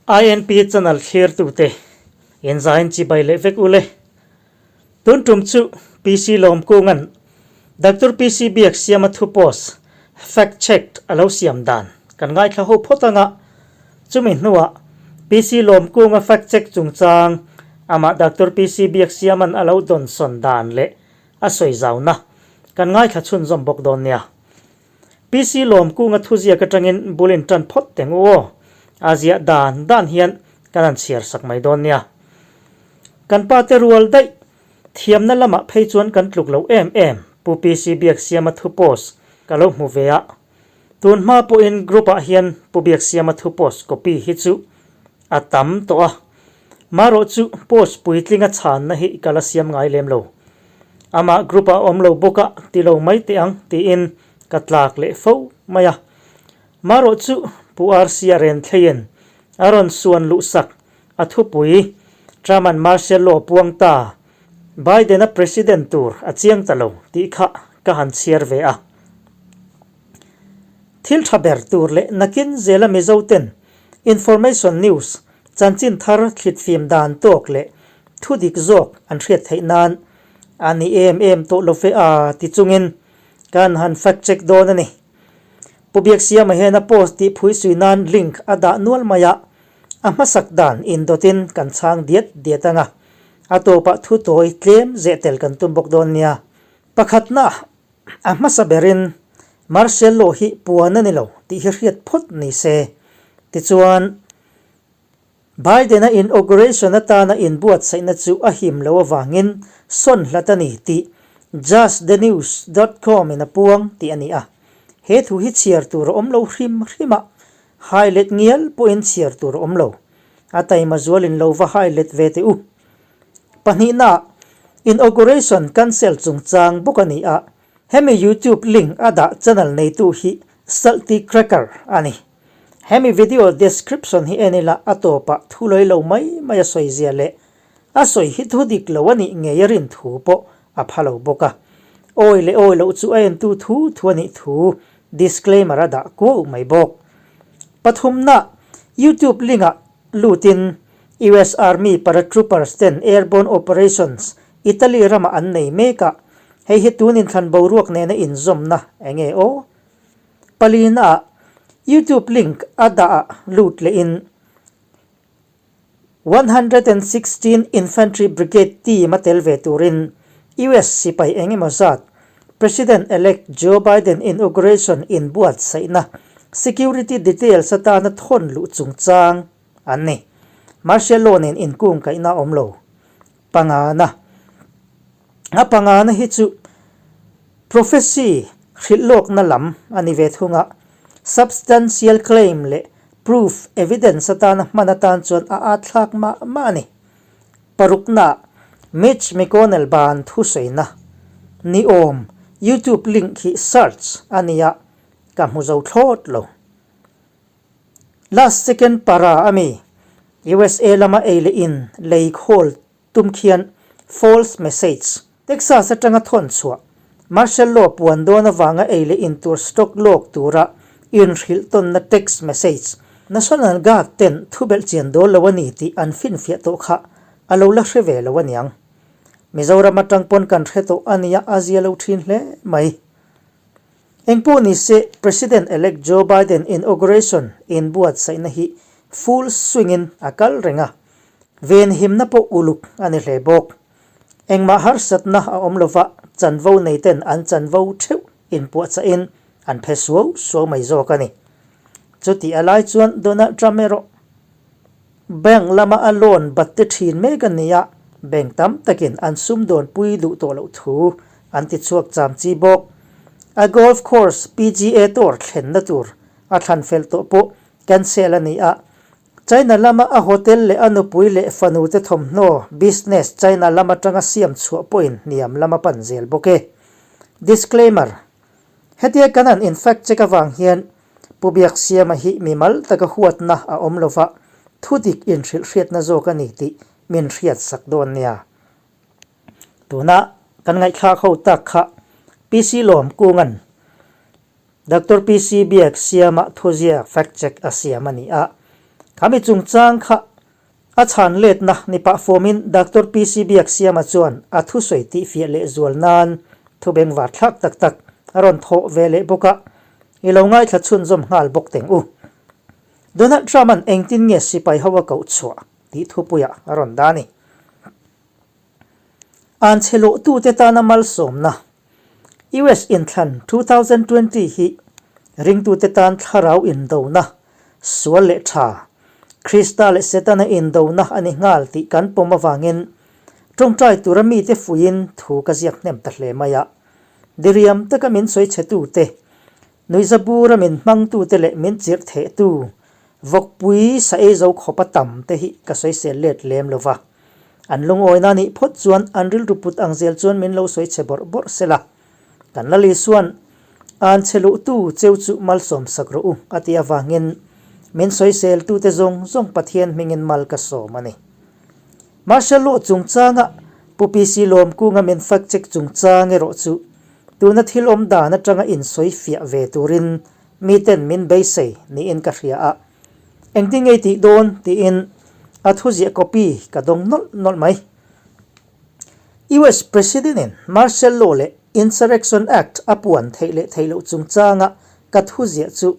INP channel thlirtute inzain chibai leh vek ule. Tun tum chu PC Lawmkunga'n Doctor PC Biaksiama thu post fact checked a lo siam dan kan ngaithla ho phawt anga, chumi hnuah PC Lawmkunga fact check chungchang amah Doctor PC Biaksiama'n a lo dawnsawn dan leh a sawi zauna kan ngaithla chhunzawm bawk dawn nia. PC Lawmkunga thuziak atangin bul in tan phawt teng u aw. A ziah dan dan hian kan han chhiar sak mai dawn nia. Kan pa te rual daih, thiamna lamah phei chuan kan tluk lo em em, Pu PC Biaksiama thu post ka lo hmu ve a. Tun hma pawhin group ah hian Pu Biaksiama thu post copy hi chu a tam tawh a. Marawh chu post puitlinga chhanna hi ka la siam ngai lem lo. Amah group ah awm lo bawk a ti lo mai teh ang tiin ka tlak leh fo mai a. Marawh chu Pu RC a ren thleiin a rawn suan luh sak a thupui Trump an martial law puang ta Biden a president tur a chiang ta lo tih kha ka han chhiar ve a. Thil tha ber tur leh nakin zela Mizo ten Information News, chanchin thar thlitfim dan tawk leh thu dik zawk an hriat theih nan a ni em em tawh lo fe a ti chungin kan han fact check dawn a ni. Pu Biaksiama hian a post tih phui sui nan link a dah nual mai a, a hmasak dan indawtin kan chhang diat diat ang a, a tawpah thu tawi tlem zeh tel kan tum bawk dawn nia. Pakhatna A hmasa berin Martial Law hi puan a ni lo tih hi hriat phawt ni se. Tichuan, Biden-a inauguration atana inbuatsaihna chu a him lo avangin sawn hlat a ni tih justthenews dot com in a puang tih a ni a. He thu hi chhiar tur a awm lo hrim hrim a, hai let ngial pawhin chhiar tur a awm lo. A taima zualin lo va hai let ve teh u. Pahnihna, Inauguration cancel chungchang bawk a ni a, hemi YouTube link a dah channel neitu hi Salty Cracker a ni. Hemi video description hi en ila a tawpah thu lawi lo mai mai a sawi zia leh a sawi hi thu dik lo a nih ngei a rin thu pawh a pha lo bawk a. Awi leh awi loh chu a entu thu thu a nih thu disclaimer a dah kuau mai bawk. Pathumna, YouTube link ah lutin US Army Paratroopers ten airborne operations Italy ramah an nei mek a, hei hi tun inthlan boruak nena inzawmna eng nge aw? Palina ah YouTube link a dah ah lut lehin 116 Infantry Brigade team a tel ve turin US sipai eng emaw zat President-elect Joe Biden inauguration inbuatsaihna security details atana thawn luh chungchang an ni. Martial law nen inkung kaihna a awm lo. Pangana. A pangana hi chu prophecy hrilh lawkna lam a ni ve thung a, substantial claim leh proof evidence atana hman atan chuan a at thlak mah mah a ni. Parukna, Mitch McConnell ban thusawiina ni awm YouTube link hi search a nia, ka hmu zo thlawt lo. Last second para ami USA lama ei leh in lei khawl tum khian false message Texas atanga thawn chhuah Martial law puan dawn avanga ei leh in tur stock lawk tura inhrilh tawnna text message National Guard ten thubelh chian dawl lo a ni tih an finfiah tawh kha a lo la hre ve lo aniang. Mizoram atang pawn kan hre tawh ania a zia lo thin hle mai. Engpawh ni se, President-elect Joe Biden inauguration inbuatsaihna hi full swing-in a kal reng a, venhimna pawh uluk a ni hle bawk. Engmah harsatna a awm lova, chanvo neiten an chanvo theuh inpuahchahin an phe suau suau mai zawk a ni. Chutih a lai chuan Donald Trump erawh bank lama a loan bat te thin mek a ni a, bank tam takin an sumdawnpui duh tawh loh thu An ti chhuak cham chi bawk. A golf course PGA Tour thlenna tur a thlan fel tawh pawh cancel a ni a. China lama a hotel leh a nupui leh fanu te thawmhnaw business China lam atanga siam chhuah pawhin hniam lam a pan zel bawk e. Disclaimer, Hetia kan han in fact check avang hian Pu Biaksiama hi mimal taka huatna a awm lova thudik inhrilhhriatna zawk a ni tih min hriatsak dawn nia. Tuna kan ngaihthlak ho tak kha PC Lawmkunga'n Doctor PC Biaksiama thuziak fact check a siam a ni a. Khami chungchang kha a chhan letna ni pah fawmin Doctor PC Biaksiama chuan a thusawi tihfiah lehzual nan thu bengvar thlak tak tak a rawn thawh ve leh bawk a, i lo ngaithla chhunzawm nghal bawk teng u. Donald Trump-a'n engtin nge sipai ho a koh chhuah tih thupuiah a rawn dah a ni. An chhe lawhtute tana malsawmna US inthlan 2020 hi ringtute tan thlarau indona, sual leh tha, Krista leh Setana indona a ni nghal tih kan pawm avangin tawngtai tura mite fuiin thu ka ziak hnem ta hle mai a. Diriam taka min sawi chhetute, nuihzabura min hmangtute leh min chirh thehtu vawkpui sa ei zo khawpa tam te hi ka sawisel let lem lo va. An lungawina nih phawt chuan an rilru put ang zel chuan min lo sawi chhe bawrh bawrh sela. Kan Lal Isua'n An chhe luhtu cheu chu malsawm sak rawh u a tih avangin min sawiseltute zawng zawng Pathian hmingin mal ka sawm a ni. Martial Law chungchanga Pu PC Lawmkunga min fact check chungchang erawh chu tuna thil awm dan atanga insawi fiah ve turin miten min beisei niin ka hria a. Engtin nge i tih dawn? tiin a thuziah copy ka dawng nawlh nawlh mai. US President-in Martial Law leh Insurrection Act a puan theih leh theih loh chungchanga ka thuziah chu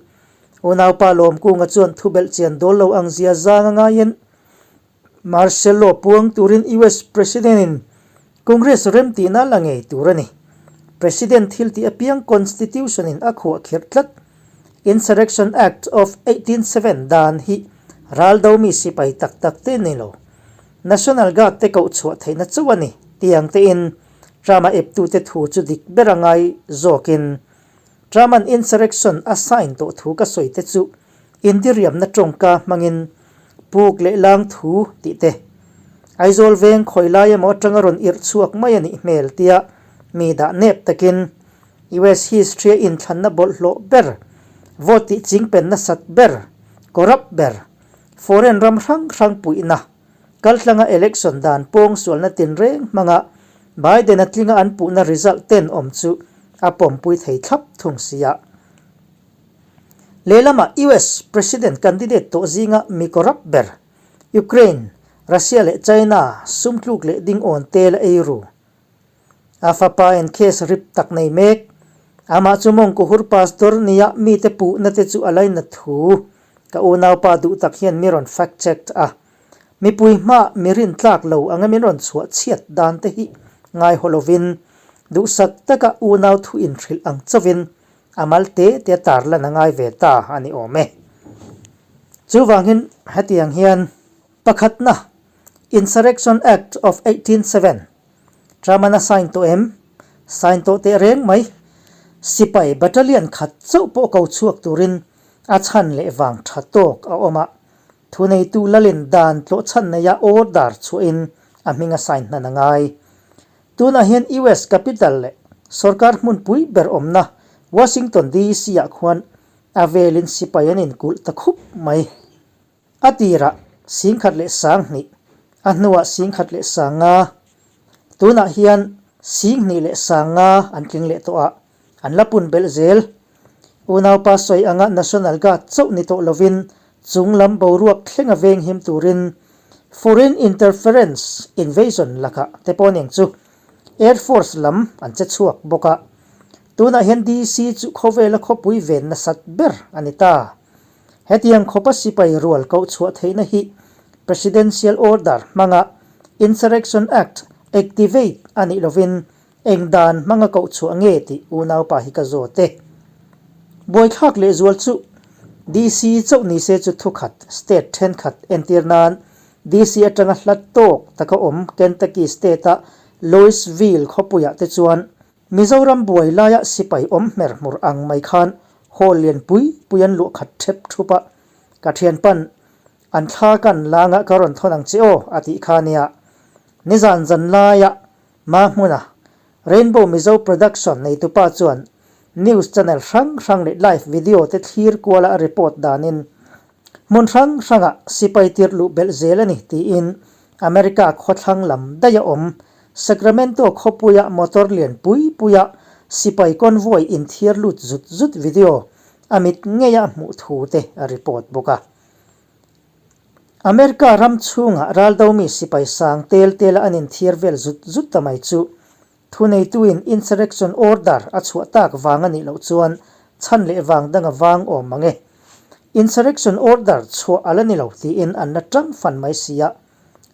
unaupa Lawmkunga chuan thubelh chian dawl lo ang zia zang a ngaiin Martial Law puang turin US President-in Congress remtihna la ngei tur a ni. President thil tih apiang Constitution-in a khuah khirh tlat. Insurrection Act of 18 seven dan hi ral do mi sipai tak tak te ni lo. National Guard te koh chhuah theihna chauh a ni tiang tein Trump-a eptute thu chu dik ber a ngai zawkin Trump-a'n insurrection a sign tawh thu ka sawi te chu indiriamna tawngka hmangin puk leh lang thu tih te, Aizawl veng khawi lai emaw atanga rawn irh chhuak mai a nih hmel tia mi dah nep takin US history-a inthlanna bawlhhlawh ber, vote tih chingpen nasat ber, corrupt ber, foreign ram hrang hrang puihna, Kaltlanga election dan pawng sualna tinreng hmanga Biden-a tlinga an puhna result ten awm chu a pawmpui thei thlap thung sia. Lehlamah US President candidate tawh zinga mi corrupt ber Ukraine, Russia leh China sum tluk leh ding awn tel a ei ru. A fapa in case rip tak nei mek. Amah chu Mawngkuhur pastor nia mite puhna te chu a lainat thu. Ka unaupa duh tak hian mi rawn fact checked a. Mipui hma mi rin tlak lo anga min rawn chhuah chhiat dan te hi ngaihaw lovin duhsak taka unau thu inhrilh ang chauhin a mal te te a tarlan a ngai ve ta a ni awm e. Chuvangin hetiang hian pakhatna Insurrection Act of 18 seven Truman a sign tawh em? Sign tawh teh reng mai. Sipai battalion khat chauh pawh ko chhuak turin a chhan leh vang tha tawk a awm a. Thuneitu lalin dan tlawh chhan neia order chhuahin a hming a sign hnan a ngai. Tunah hian US capital leh sorkar hmunpui ber awmna Washington DC ah khuan a velin sipai an inkulh ta khup mai. A tirah 10,000 leh 2000, a hnuah 10,000 leh 5000, tunah hian 20,000 leh 5000 an tling leh tawh a, an la pun belh zel. Unaupa sawi anga National Guard chauh ni tawh lovin chung lam boruak thlenga venghim turin Foreign Interference Invasion lakah te pawh aniang chu Air Force lam an che chhuak bawk a. Tunah hian DC chu khawvela khawpui ven nasat ber a ni ta. Hetiang khawpa sipai rual koh chhuah theihna hi Presidential Order hmanga Insurrection Act activate a nih lovin Eng dan hmanga koh chhuah nge tih unaupa hi ka zawt e. Buaithlak lehzual chu DC chauh ni se chu thukhat state thenkhat entir nan DC atanga hla tawk taka awm Kentucky state-a Louisville khawpuiah te chuan Mizoram buai laia sipai awm hmer hmur ang mai khan hall lian pui pui an luah khat thep thup a, ka thianpan an thla kan langa ka rawn thawn ang che aw a tih kha nia. Nizan zan laia Hma hmuna Rainbow Mizo Production neitupa chuan news channel hrang hrang leh live video te thlir kuala a report danin hmun hrang hrangah sipai tirh luh belh zel a ni tiin America khawthlang lam daih a awm Sacramento khawpuia motor lian pui puia sipai convoy inthiar lut zut zut video a mit ngeia hmuh thu te a report bawk a. America ram chhungah raldomi sipai sang tel tela an inthiar vel zut zut ta mai chu thuneituin insurrection order a chhuah tak vang a nih loh chuan chhan leh vang danga vang awm mang e. Insurrection order chhuah a la ni lo tiin an la tang fan mai si a,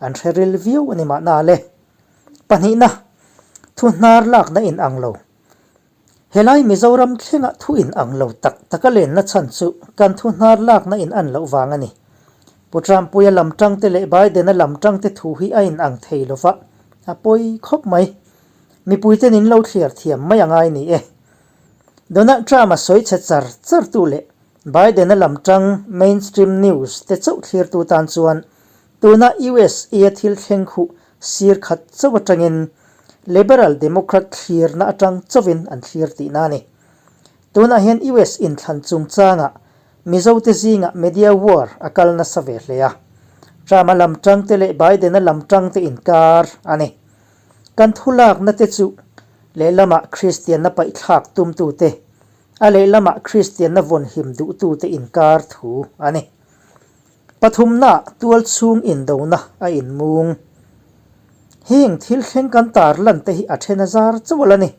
an hre ril viau a ni mahna le. Pahnihna, thu hnar lakna inang lo. Helai Mizoram thlengah thu in ang lo tak tak a lenna chhan chu kan thu hnar lakna in an loh vang a ni. Pu Trumpuia lam tangte leh Biden-a lam tangte thu hi a in ang thei lo va, a pawi khawp mai. Mipuiten in lo thliar thiam mai a ngai ni e. Donald Trump-a sawi chhe char char tu leh Biden-a lam tang mainstream news te chauh thlirtu tan chuan Tuna USA thil thleng khuh sir khat chauh atangin Liberal Democrat thlirna atang chauhin an thlir tihna a ni. Tunah hian US inthlan chungchangah Mizote zingah media war a kal nasa ve hle a. Trump-a lam tangte leh Biden-a lam tangte inkar a ni. Kan thulakna te chu lehlamah Kristianna paihthlak tumtute, a lehlamah Kristianna vawnhim duhtute inkar thu a ni. Pathumna tual chhung indona a inmung. Heng thil thleng kan tar lan te hi a then a zar chauh a la ni.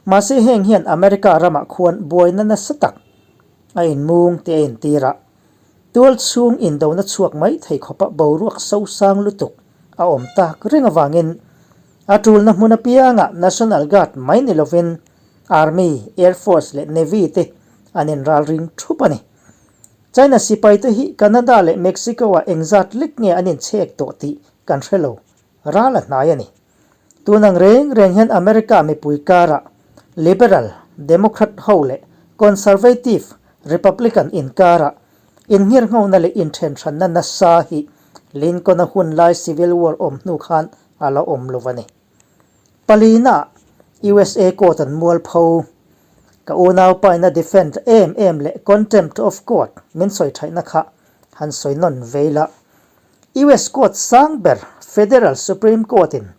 Mahse heng hian America ramah khuan buaina nasa tak a inmung tih a intir a. Tual chhung indona chhuak mai thei khawpa boruak sosang lutuk a awm tak reng avangin a tulna hmun apiangah National Guard mai ni lovin Army, Air Force leh Navy te an inralring thup a ni. China sipaite hi Canada leh Mexico-ah engzat lek nge an inchhek tawh tih kan hre lo, ral a hnai a ni. Tun ang reng reng hian America mipui karah Liberal, Democrat ho leh Conservative, Republican inkarah innghirnghona leh inthenhranna nasa hi Lincoln-a hun lai Civil War awm hnu khan a la awm lo a ni. Palina, USA court an mualpho. Ka unaupa in a defend em em leh contempt of court min sawi thaihna kha han sawi nawn vei la. US court sang ber Federal Supreme Court in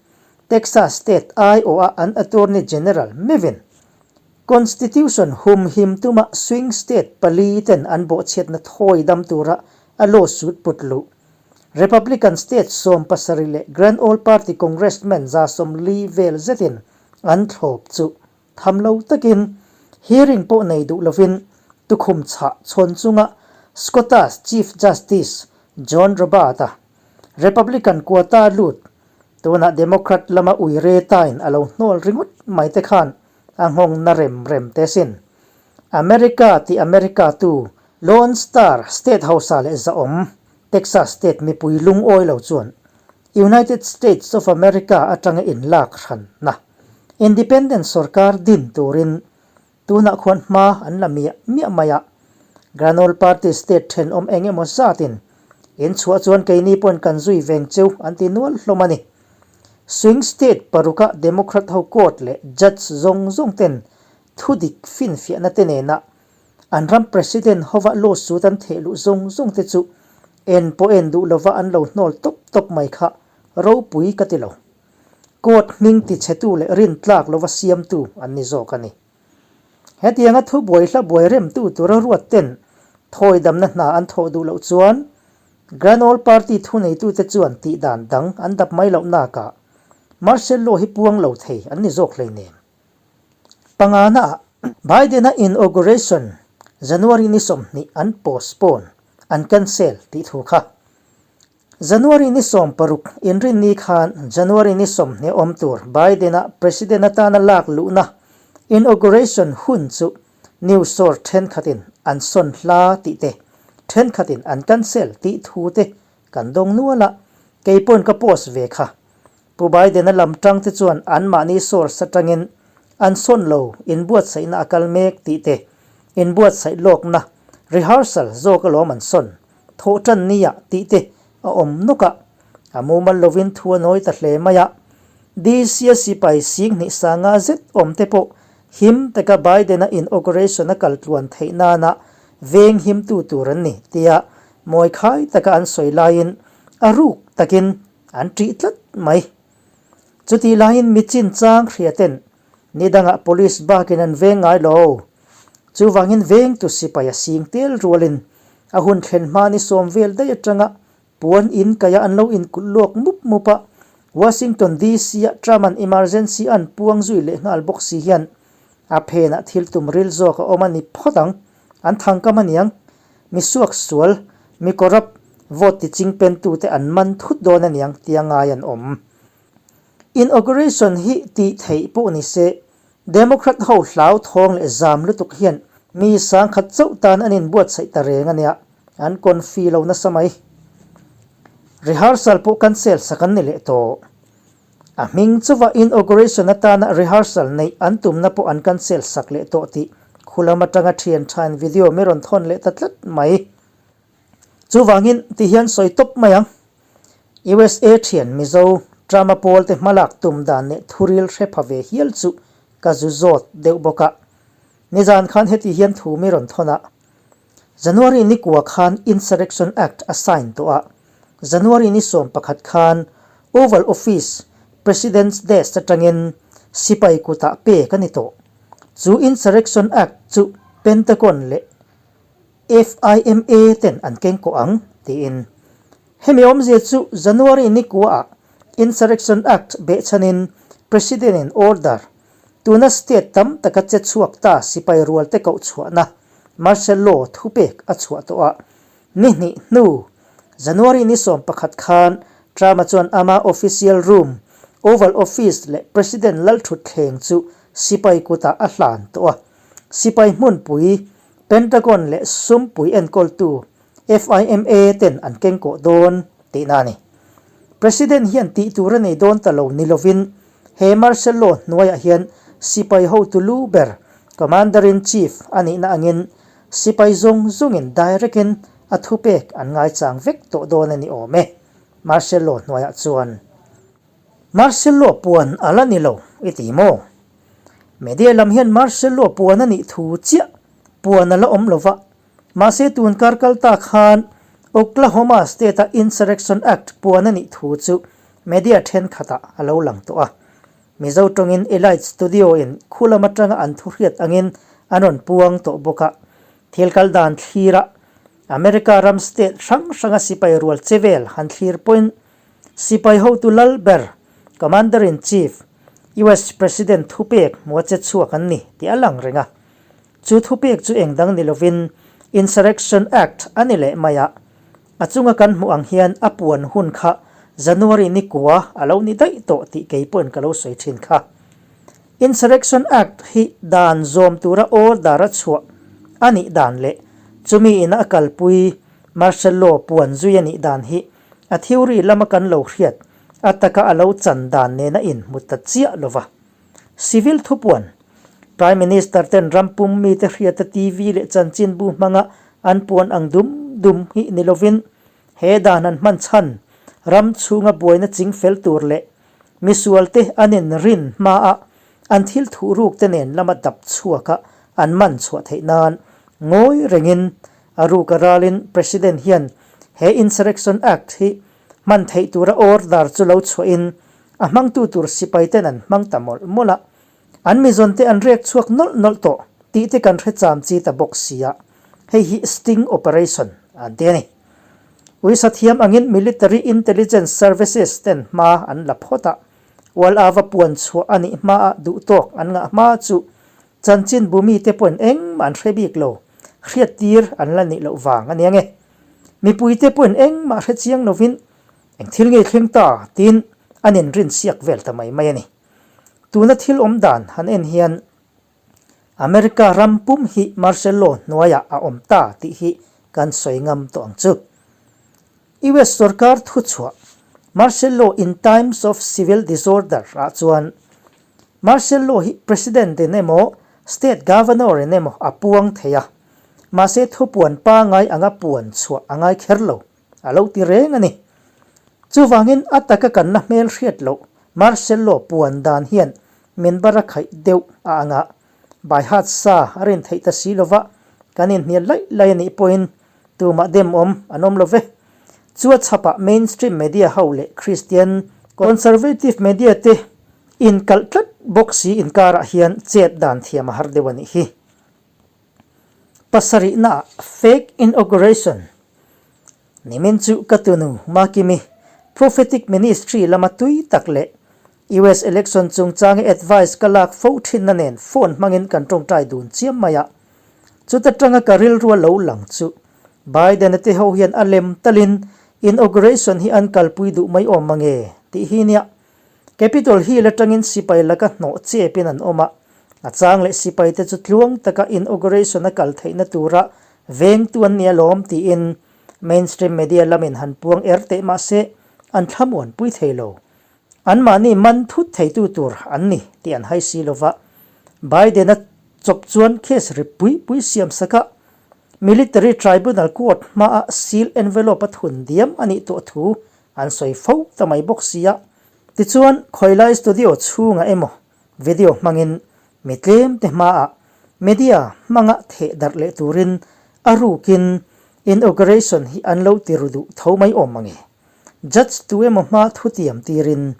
Texas state aiawha an attorney general mevin Constitution humhim tuma swing state pali ten an bawhchhiatna thawi dam tura a lawsuit put luh. Republican state 70 leh Grand Old Party congressman 140 vel zetin an thlawp chu tham lo takin hearing pawh nei duh lovin tukhum chhah chhawn chunga Scottish Chief Justice John Roberts-a Republican quota lut tunah Democrat lama ui re tain a lo hnawl ringawt mai te khan a nghawng na rem rem te sin. America tih America tu Lone Star State hausa leh zahawm Texas State mipui lungawi lo chuan United States of America atanga inlak hranna Independent sorkar din turin tunah khuan hma an la miah miah mai a. Grand Old Party state thenawm eng emaw zatin inchhuah chuan keini pawhin kan zui veng cheu an ti nual hlawm a ni. Swing state paruka Democrat ho court leh judge zawng zawng ten thudik finfiahna te nena an ram president hova lawsuit an theh luh zawng zawng te chu en pawh en duh lova an lo hnawl tawp tawp mai kha ropui ka ti lo. Court hming tichhetu leh rintlak lova siamtu an ni zawk a ni. Hetianga thubuai hla buai remtu tura ruat ten thawi damna hna an thawh duh loh chuan Grand Old Party thuneitute chuan tihdan dang an dap mai loh nakah Martial Law hi puang lo thei an ni zawk hleinem. Pangana Biden-a inauguration January ni 20 an postpone, an cancel tih thu kha. January ni 16 inrinni khan January ni 20 awm tur Biden-a president atana lak luhna inauguration hun chu news source thenkhatin an sawn hla tih te, thenkhatin an cancel tih thu te kan dawng nual a, kei pawhin ka post ve kha. Pu Biden-a lam tang te chuan anmahni source atangin an sawn lo, inbuatsaihna a kal mek tih te, inbuatsaih lawkna, rehearsal, zawk alawm an sawn, thawh tan nia tih te a awm nawk a, a mumal lovin thu a nawi ta hle mai a. DC-a sipai 2000 sanga zet awm te pawh him taka Biden-a inauguration a kal tluan theih nana veng himtu tur an ni tia mawikhai taka an sawi laiin a ruk takin An ṭih tlat mai. Chutih laiin mi chinchang hriaten ni dangah police bakin an veng ngai lo. Chuvangin vengtu sipai a sing tel rualin a hun thlen hma ni sawm vel daih atanga Puan in kaia an lo inkulh lawk mup mup a, Washington DC-ah Trump-a'n emergency a'n puang zui leh nghal bawk si hian a phenah thil tum ril zawk a awm a ni phawt ang, an thangkam a niang. Mi suak sual, mi corrupt, vote ti ching pentute an man thut dawn a niang tia ngai an awm. Inauguration hi tih theih pawh ni se, Democrat ho hlauthawng leh zam lutuk hian mi sangkhat chauh tan an inbuatsaih ta reng a nia, an confi lo nasa mai. Rehearsal pawh cancel sak an ni leh tawh. A hming chauha inauguration atana rehearsal neih an tumna pawh an cancel sak leh tawh tih khulam atanga thian thain video mi rawn thawn leh ta tlat mai. Chuvangin ti hian sawi tawp mai ang. USA thian Mizo Trump-a pawlte hmalak tum dan leh thuril hre pha ve hial chu ka zu zawt deuh bawk a. Nizan khan heti hian thu mi rawn thawn a. January ni kua khan Insurrection Act a sign tawh a, January ni 11 khan Oval Office, President's Desk atangin sipai kutah pek a ni tawh. Chu Insurrection Act chu Pentagon leh FIMA ten an keng kawh ang, tiin. Hemi awmzia chu January ni kuaah Insurrection Act behchhanin President-in order, tuna state tam taka che chhuak ta sipai rualte koh chhuahna martial law thupek a chhuah tawh a. Ni hnih hnu, January ni 11 khan Trump-a chuan ama official room, Oval Office leh President lalthutthleng chu sipai kutah a hlan tawh a. Sipai hmunpui Pentagon leh sumpui enkawltu FIMA ten an keng kawh dawn tihna a ni. President hian tih tur a nei dawn ta lo ni lovin he martial law hnuaiah hian sipai hotu lu ber, Commander-in-Chief, a nihna angin sipai zawng zawngin direct-in a thupek an ngaichang vek tawh dawn a ni awm e, martial law hnuaiah chuan. Martial law puan a la ni lo i ti maw? Media lam hian martial law puan a nih thu chiah puan a la awm lo va, mahse tun kar kal ta khan Oklahoma State-a Insurrection Act puan a nih thu chu media thenkhatah a lo lang tawh a. Mizo tawngin Elite Studio-in khu lam atanga an thu hriat angin an rawn puang tawh bawk a. Thil kal dan thlirah America ram state hrang hranga sipai rual che vel han thlir pawhin Sipai hotu lal ber, Commander-in-Chief, US President thupek hmua che chhuak an ni tih a lang reng a. Chu thupek chu eng dang ni lovin Insurrection Act a ni leh mai a. A chunga kan hmuh ang hian a puan hun kha January ni kua a lo ni daih tawh tih kei pawhin ka lo sawi thin kha. Insurrection Act hi dan zawm tura order a chhuah a nih dan leh chumi ina a kalpui Martial Law puan zui a nih dan hi A theory lama kan lo hriat, a taka a lo chan dan nena inhmu ta chiah lo va. Civil thupuan, Prime Minister ten ram pum mite hriata TV leh chanchinbu hmanga an puan ang dum dum hi ni lovin, he dan an hman chhan, ram chhunga buaina ching fel tur leh misualte an inrin hmaa an thil thuhruk te nen lama dap chhuaka an man chhuah theih nan ngawi rengin A ruk a ralin President hian he Insurrection Act hi hman theih tura order chu lo chhuahin a hmangtu tur sipai ten an hmang ta mawlh mawlh a, an mizawn te an rek chhuak nawlh nawlh tawh tih te kan hre cham chi ta bawk sia, hei hi sting operation an ti a ni. Uisa thiam angin Military Intelligence Services ten hma an la phawt a, Ual-ava puan chhuah a nih hmaah duhtawk an ngah hma chu Chanchin bu mite pawhin engmah an hre bik lo, hriattir an la nih loh vang a nia nge. Mipuite pawhin engmah hre chiang lovin eng thil nge thleng ta tiin an inrin siak vel ta mai mai a ni. Tuna thil awm dan han en hian America ram pum hi martial law hnuaiah a awm ta tih hi kan sawi ngam tawh ang chu. US sorkar thuchhuah Martial Law in Times of Civil Disorder ah chuan Martial law hi President in emaw, State Governor in emaw a puang thei a, mahse thupuan pangai anga puan chhuah a ngai kher lo, a lo ti reng a ni. Chuvangin a taka kan la hmel hriat loh Martial law puan dan hian min bar a khaih deuh a ang a, by heart sa a rin theih ta si lova kan inhnial laih laih a nih pawhin tumah dem awm an awm lo ve. Chu a chhapah mainstream media ho leh Christian conservative media te Inkalh tlat bawk si inkarah hian chet dan thiam a har deuh a nih hi. Pasarihnaah fake inauguration. Nimin chu ka tunu Makimi Prophetic Ministry lama tui tak leh US election chungchanga advice ka lak fo thinna nen phone hmangin kan tawngtai dun chiam mai a. Chuta tanga ka rilrua lo lang chu Biden-a te ho hian a lem talin inauguration hi an kalpui duh mai awm mange tih hi nia. Capitol Hill atangin sipai laka hnawh chepin an awm a, a chang leh sipaite chu tluang taka inauguration a kal theihna tura vengtu an ni alawm tiin mainstream media lamin han puang er teh mahse an thlamuanpui thei lo. Anmahni man thut theitu tur an ni tih an hai si lova, Biden-a chawp chuan case ri pui pui siam sakah Military Tribunal Court hmaah seal envelope a thun diam a nih tawh thu an sawi fo ta mai bawk si a. Tichuan, khawilai studio chhungah emaw video hmangin mi tlemte hmaah media hmanga theh darh leh turin a rukin inauguration hi an lo ti ru duh tho mai awm mange. Judge tu emaw hma thutiam tirin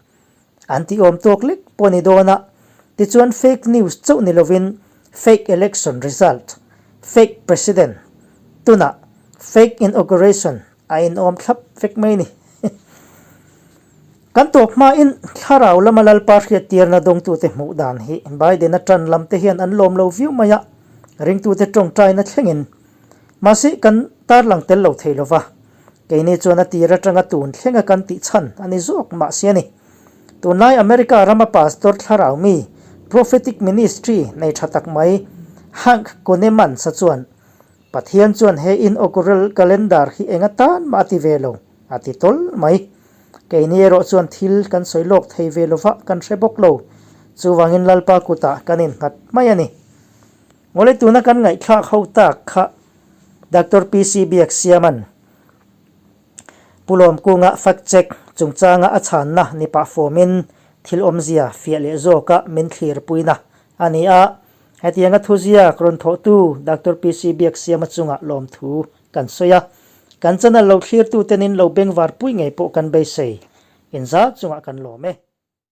an ti awm tawk lek pawh ni dawn a, tichuan fake news chauh ni lovin fake election result, fake president, tunah fake inauguration a inawm thlap vek mai ni. Kan tawp hmain thlarau lama Lalpa hriattirna dawngtute hmuh dan hi Biden-a tan lamte hian an lawm lo viau mai a, ringtute tawngtaina thlengin. Mahse, kan tarlang tel lo thei lova, keini chuan a tir atanga tun thlenga kan tih chhan a ni zawk mah si a ni. Tunlai America rama pastor thlarau mi, prophetic ministry nei tha tak mai Hank Kunneman-sa chuan, Pathian chuan he inaugural calendar hi eng atan mah a ti ve lo, a ti tawl mai. Keini erawh chuan thil kan sawi lawk thei ve lova kan hre bawk lo. Chuvangin Lalpa kutah kan innghat mai a ni. Ngawlei tuna kan ngaihthlak ho tak kha Doctor PC Biaksiama'n Pu Lawmkunga fact check chungchanga a chhanna ni pah fawmin thil awmzia fiah leh zawka min thlirpuina a ni a. Hetianga thuziak rawn thawhtu Doctor PC Biaksiama chungah lawmthu kan sawi a. Kan channel lo thlirtu tenin lo bengvarpui ngei pawh kan beisei. Inzal chungah kan lawm e.